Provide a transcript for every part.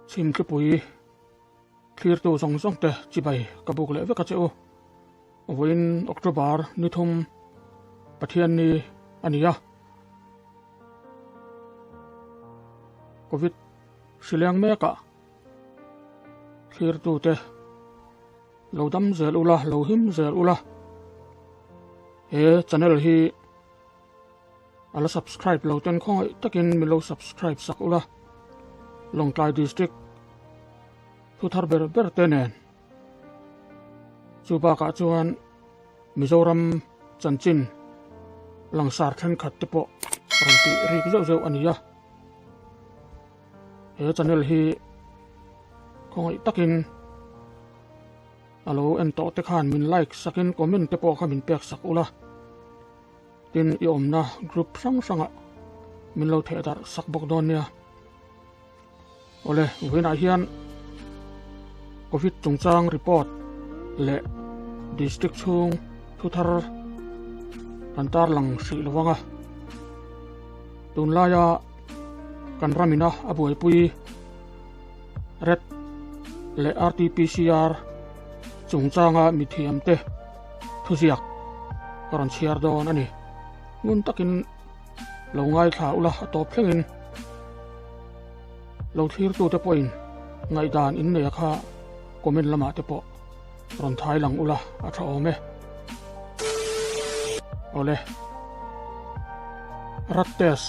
Chhimtlipui thlirtu zawng zawng te chibai ka buk leh vek a che u. Vawiin October ni thum Pathianni a ni a. Covid hrileng mekah thlirtu te lo dam zel ula, lo him zel ula. He channel hi a la subscribe lo ten khawngaih takin min lo subscribe sak ula. Lawngtlai District thu thar ber ber te nen chu bakah chuan Mizoram chanchin langsar thenkhat te pawh rawn tih rik zeuh zeuh a ni a. He channel hi khawngaih takin a lo en tawh te khan min like sakin comment te pawh kha min pek sak ula tin i awmna group hrang hrangah min lo theh darh sak bawk dawn nia. Awle vawiinah hian covid chungchang report leh district chhung thu thar kan tarlang hrih lo vang a tunlaia kan ramina a buaipui red leh RTPCR chungchanga mithiamte thuziak ka rawn chhiar dawn a ni. Ngun takin lo ngaithla ula a tawp thlengin lo thlirtute pawhin ngaihdan in nei a kha comment lamah te pawh rawn thai lang ula a tha awm e. Awle. Rat test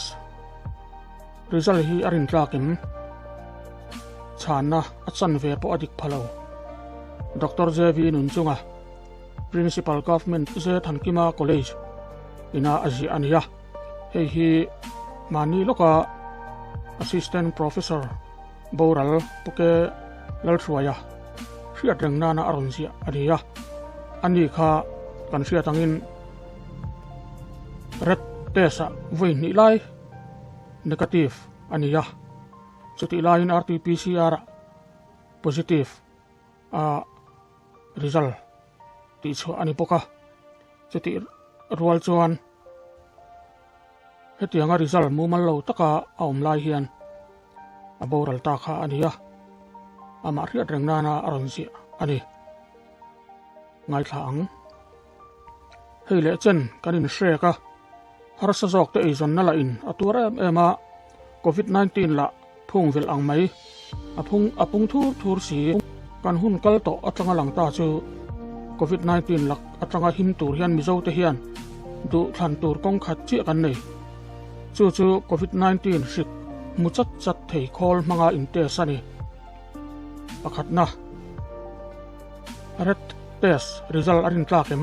result hi a rin tlak em? Chhanna a chan ve pawh a dik pha lo. Doctor JV Nunchunga, Principal Government J Thankima College ina a ziah a ni a. Hei hi mahni lawka Assistant Professor boral Puke Lalhruaia hriat reng nana a rawn ziah a ni a. Ani kha kan hriat angin red test ah vawi hnih lai negative a ni a. Chutih laiin RTPCR ah positive a result tih chhuah a ni bawk a. Chutih rual chuan hetianga result mumal lo taka a awm lai hian a boral ta kha a ni a, amah hriat reng nana a rawn ziah a ni. Ngaithla ang. Hei leh chen kan inhrek a, harsa zawk te eizawnna lah in a tuar em em a, Covid 19 lah phung velh ang mai a phung a pung thur thur si. Kan hun kal tawh atanga lang ta chu Covid 19 lak atanga him tur hian Mizo te hian duh thlan tur kawng khat chiah kan nei. Chu chu Covid 19 hrik hmu chat chat thei khawl hmanga in test a ni. Pakhatna. Red test result a rin tlak em?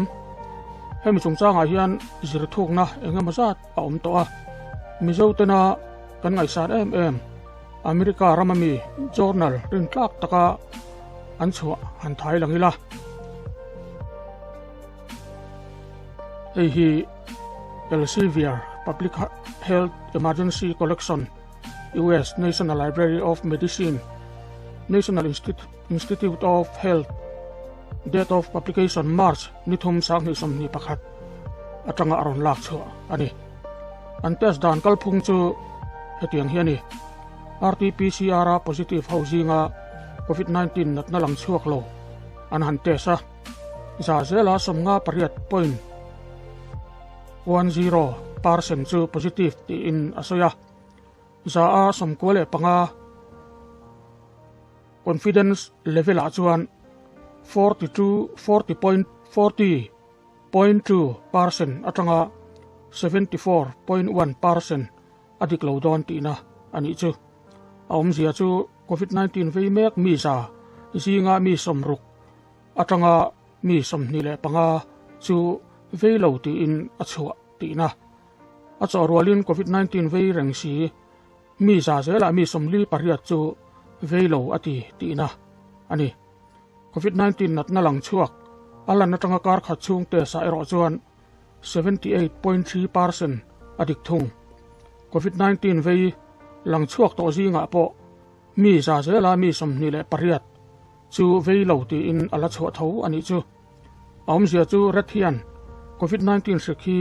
Hemi chungchangah hian zirthukna eng emaw zat a awm tawh a. Mizo tena kan ngaihsan em em America rama mi journal rin tlak taka an chhuah han thai lang ila. Hei hi Elsevier Public Health Emergency Collection US National Library of Medicine National Institute of Health Date of Publication March ni thum sanghnih sawmhnih pakhat atanga a rawn lak chhuah a ni. An test dan kalphung chu hetiang hi a ni. RT-PCR a positive ho zinga Covid-19 natna lang chhuak lo an han test a, za zela 58 point 10 percent chu positive tiin a sawi a. Za a 95 confidence level ah chuan 42 40.40 .2 percent atanga 74.1 percent a dik lo dawn tihna a nih chu. A awmzia chu Covid-19 vei mek mi za zinga mi 60 atanga mi 25 chu vei lo tiin a chhuah tihna. A chawh rualin Covid 19 vei reng si, mi za zelah mi 48 chu vei lo a ti tihna a ni. Covid 19 natna lang chhuak a lan atanga kar khat chhung test ah erawh chuan 78.3 percent a dik thung. Covid 19 vei lang chhuak tawh zingah pawh mi za zela mi 28 chu vei lo tiin a la chhuah tho a nih chu. A awmzia chu red hian Covid 19 hrik hi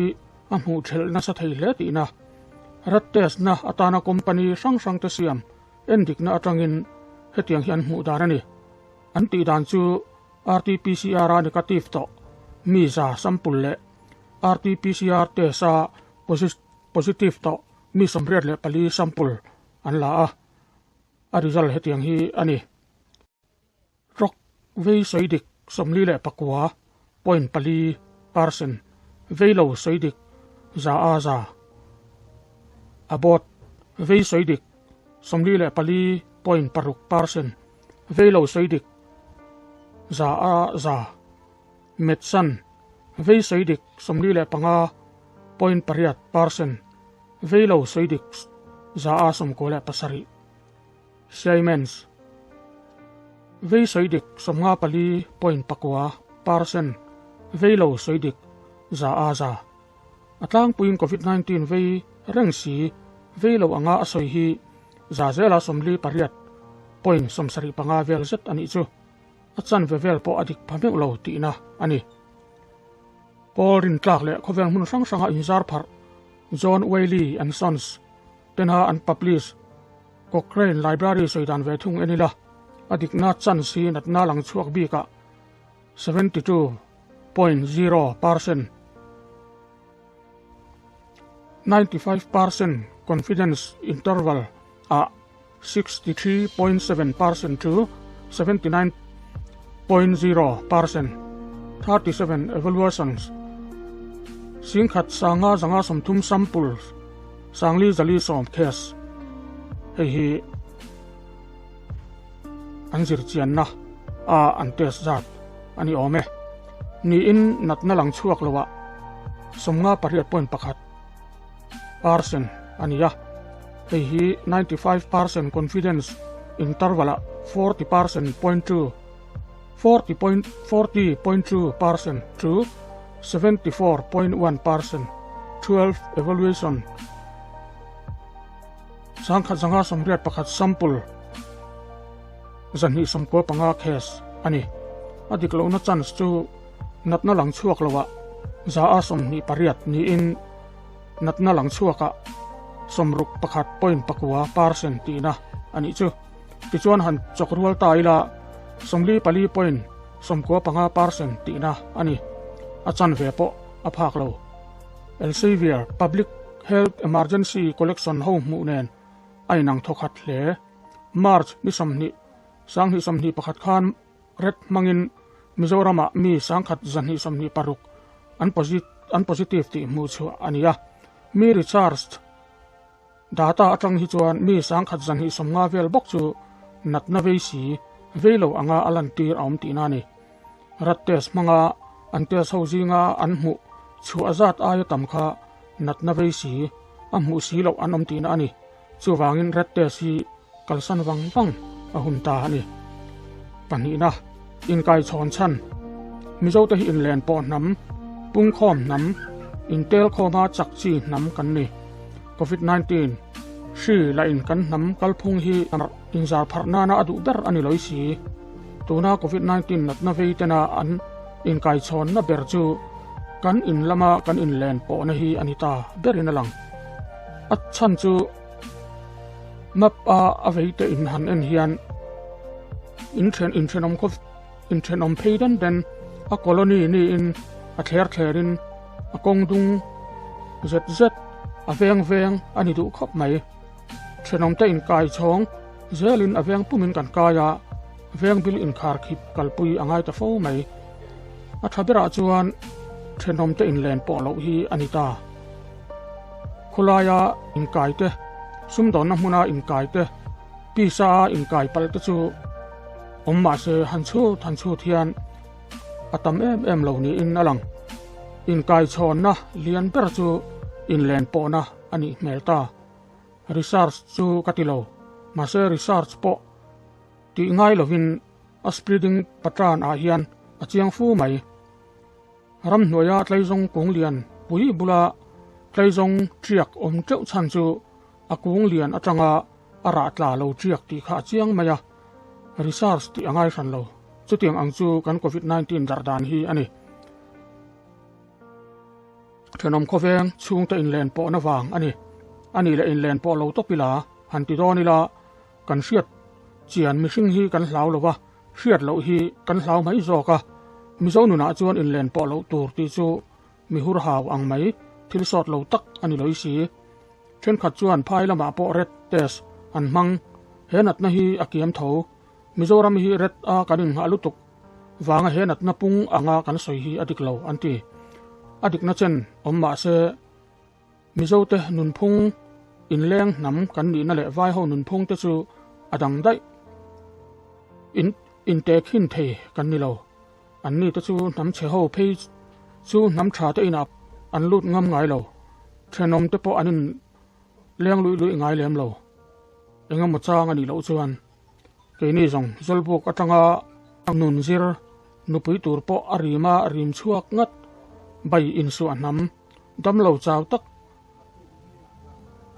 a hmuh thelh nasa thei hle tihna. Red test na atana company hrang hrang te siam endikna atangin hetiang hi an hmuh dan a ni. An tih dan chu RT-PCR a negative tawh mi za sample leh RT-PCR test a positive tawh mi 84 sample an la a, a result hetiang hi a ni. Rock vei sawi dik 49.4 percent, vei lo sawi dik za a za. Abbott vei sawi dik 44.6 percent, vei lo sawi dik za a za. Medsan vei sawi dik 45.8 percent, vei lo sawi dik za a 97. Siemens vei sawi dik 54.9 percent, vei lo sawi dik za a za. A tlangpuiin Covid 19 vei reng si vei lo anga a sawi hi za zela 48.75 vel zet a nih chu. A chanve vel pawh a dik pha meuh lo tihna a ni. Paul rintlak leh khawvel hmun hrang hranga inzar pharh John Wiley and Sons tena an publish Cochrane Library sawi dan ve thung en ila, a dikna chance hi natna lang chhuak bikah 72.0 percent, 95 percent confidence interval ah 63.7 percent to 79.0 percent, 37 evaluations, 10 530 samples, 420 case, hei hi an zir chianna a an test zat a ni awm e. Niin natna lang chhuak loah 58.1 percent a ni a, hei hi 95 percent confidence interval-ah 40 percent point two, 40.40.2 percent to 74.1 percent, 12 evaluation, 1181 sample, 295 case a ni. A dik lohna chance chu natna lang chhuak loah za a 28 niin natna lang chhuakah 61.9 percent tihna a nih chu. Tichuan han chawk rual ta ila 44.95 percent tihna a ni. A chanve pawh a phak lo. Elsevier Public Health Emergency Collection ho hmuh nen a inang thawkhat hle. March ni 20, 2021 khan red hmangin Mizoramah mi 1126 an an positive tih hmuh chhuah a ni a. Mi recharged data atang hi chuan mi 1190 vel bawk chu natna vei si vei lo anga a lantir a awm tihna a ni. Rat test hmanga an test ho zinga an hmuh chhuah zat aia tam kha natna vei si a hmuh si loh an awm tihna a ni. Chuvangin rat test hi kalsan vang vang a hun ta a ni. Pahnihna, inkaichhawn chhan. Mizote hi inlen pawh hnam, pungkhawm hnam, intelkhawma chak chi hnam kan ni. Covid 19 hri la in kan hnam kalphung hi inzar pharh nana a duh ber a ni loi si. Tuna Covid 19 natna vei tena an inkaichhawnna ber chu kan in lama kan inlen pawhna hi a ni ta berin a lang. A chhan chu map a a vei te in han en hian inthen inthenawm khaw inthenawm phei den den a colony niin a thler thlerin a kawng dung zet zet a veng veng a ni duh khawp mai. Thenawm te inkai chhawng zelin a veng pumin kan kai a, veng bil inkhar khip kalpui a ngai ta fo mai. A tha berah chuan thenawm te inlen pawh loh hi a ni ta. Khawlaia inkai te, sumdawnna hmuna inkai te, pisa a inkai palh te chu awm mah se han chhut han chhut hian a tam em em lo niin a lang. Inkai chhawnna lian ber chu inlen pawhna a nih hmel ta. Research chu ka ti lo, mahse research pawh tih ngai lovin a spreading pattern ah hian a chiang fu mai. Ramhnuaia tleizawng kung lian pui bula tleizawng ṭiak awm ṭeuh chhan chu a kung lian aṭanga a rah tla lo ṭiak tih kha a chiang mai a, research tih a ngai hran lo. Chutiang ang chu kan Covid 19 darh dan hi a ni. Ṭhenawm khawveng chhungte inlen pawhna vang a ni. A nih leh inlen pawh lo tawp ila, han ti dawn ila, kan hriat. Chian mihring hi kan hlau lo a, hriat loh hi kan hlau mai zawk a. Mizo nunah chuan inlen pawh loh tur tih chu mi hur hau ang mai, thil sawt lo tak a ni loi si. Thenkhat chuan phai lamah pawh red test an hmang. He natna hi a kiam tho. Mizoram hi red a kan innghah lutuk vanga he natna pung anga kan sawi hi a dik lo an ti. A dikna chen awm mah se Mizote nunphung inleng hnam kan nihna leh vaiho nunphung te chu a dang daih. In intekhin thei kan ni lo. Anni te chu hnam chhe ho phei chu hnam tha te inah an lut ngam ngai lo. Thenawm te pawh an in leng luih luih ngai lem lo. Engemaw chang a nih loh chuan keini zawng Zawlbuk atanga nun zir nupui tur pawh a rima rim chhuak ngat bai insuah hnam damlo chau tak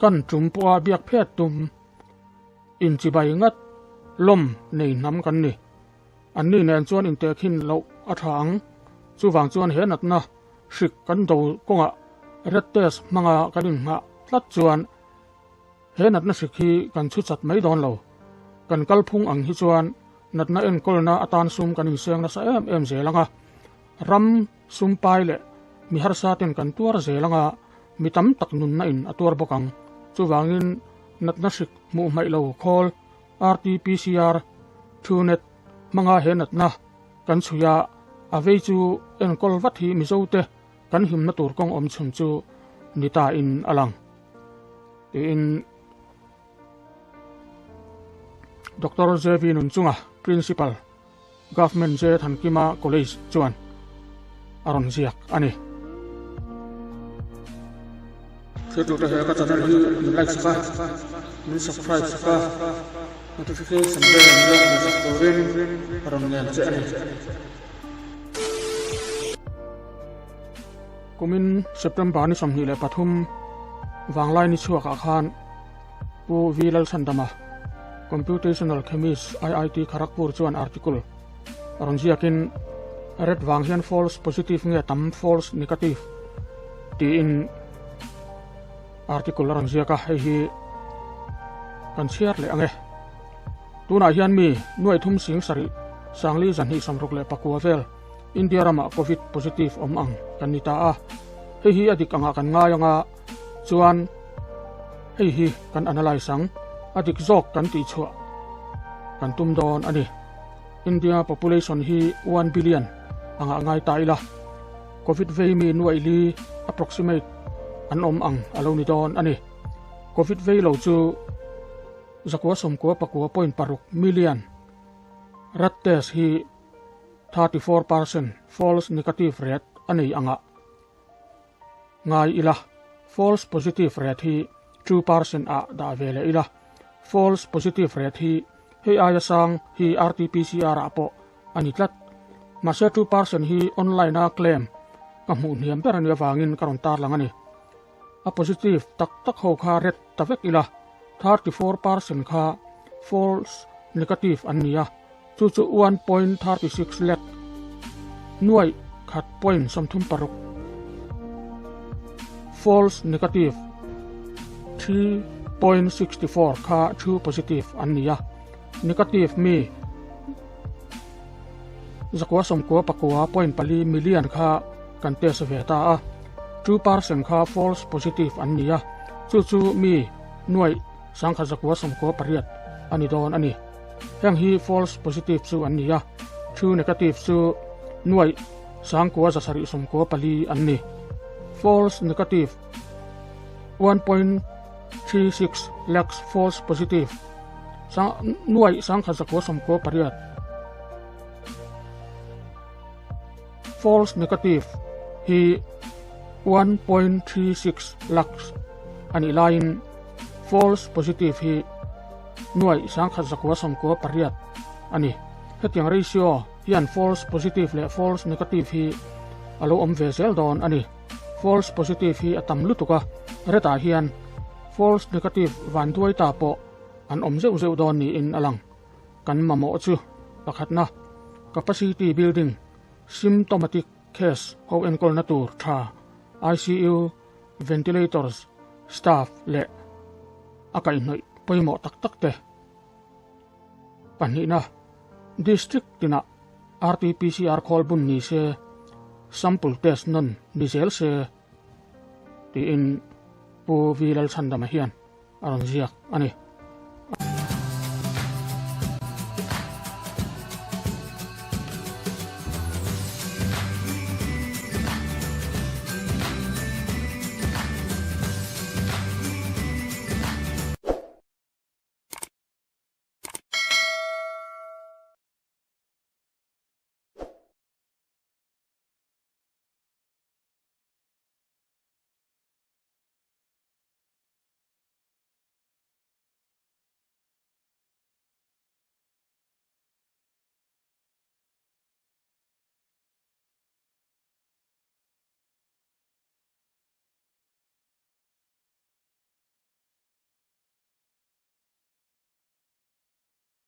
kan tum pawha biak phet tum inchibai ngat lawm nei hnam kan ni. Anni nen chuan intehkhin loh a tha ang. Chuvang chuan he natna hrik kan do kawngah red test hmanga kan innghah tlat chuan he natna hrik hi kan chhu chat mai dawn lo. Kan kalphung ang hi chuan natna enkawlna atan sum kan inseng nasa em em zel ang a, ram sum pai leh mi harsa ten kan tuar zel ang a, mi tam tak nunna in a tuar bawk ang. Chuvangin natna hrik hmuh hmaih lo khawl RT-PCR, Truenet, hmanga he natna kan chhui a, a vei chu enkawl vat hi Mizote kan himna tur kawng awm chhun chu ni ta in a lang, tiin Doctor JV Nunchunga, Principal, Government J Thankima College chuan a rawn ziak a ni. Thiltute he ka channel hi min like sak a, min subscribe sak a, notification bell min lo hmuh sak turin ka rawn ngen che a ni. Kumin September ni 23 vanglai ni chhuakah khan Pu V Lalchhandama, Computational Chemist IIT Kharagpur chuan article a rawn ziakin red vang hian false positive nge tam false negative tiin article a rawn ziak a, hei hi kan chhiar leh ang e. Tunah hian mi nuai thum sing sarih sangli zahnih sawmruk leh pakua vel India ramah covid positive awm ang kan ni ta a, hei hi a dik angah kan ngai ang a, chuan hei hi kan analyse ang, a dik zawk kan tihchhuah kan tum dawn a ni. India population hi 1 billion angah ngai ta ila, Covid vei mi nuaih li approximate an awm ang a lo ni dawn a ni. Covid vei lo chu zakua sawmkua pakua point paruk million. Rat test hi 34% false negative rate a nei angah ngai ila, false positive rate hi 2% ah dah ve leh ila, false positive rate hi hei aia sang hi RT-PCR ah pawh a ni tlat. Mahse 2% hi online a claim ka hmuh hniam ber a nih avangin ka rawn tarlang a ni. A positive tak tak ho kha ret ta vek ila, 34% kha false negative an ni a, chu chu 1.36 lakh nuaih khat point 36 false negative 3.64 kha true positive an ni a, negative mi zakua sawmkua pakua point pali million kha kan test ve ta a, 2% kha false positive an ni a, chu chu mi nuaih sangkhat zakua sawmkua pariat a ni dawn a ni. Heng hi false positive chu an ni a, true negative chu nuaih sangkua zasarih sawmkua pali an ni. False negative 1.36 lakhs false positive nuaih sangkhat zakua sawmkua pariat false negative hi 1.36 lakhs a nih laiin false positive hi nuaih sangkhat zakua sawmkua pariat a ni. Hetiang ratio hian false positive leh false negative hi a lo awm ve zel dawn a ni. False positive hi a tam lutuk a, retah hian false negative van duai ta pawh an awm zeuh zeuh dawn niin a lang. Kan mamawh chu pakhatna, capacity building, symptomatic case ho enkawlna tur tha, ICU, ventilators, staff leh a kaihhnawih pawimawh tak tak te. Pahnihna, District tinah RT-PCR khawl bun ni se, sample test nawn ni zel se tiin Pu V Lalchhandama hian a rawn ziak a ni.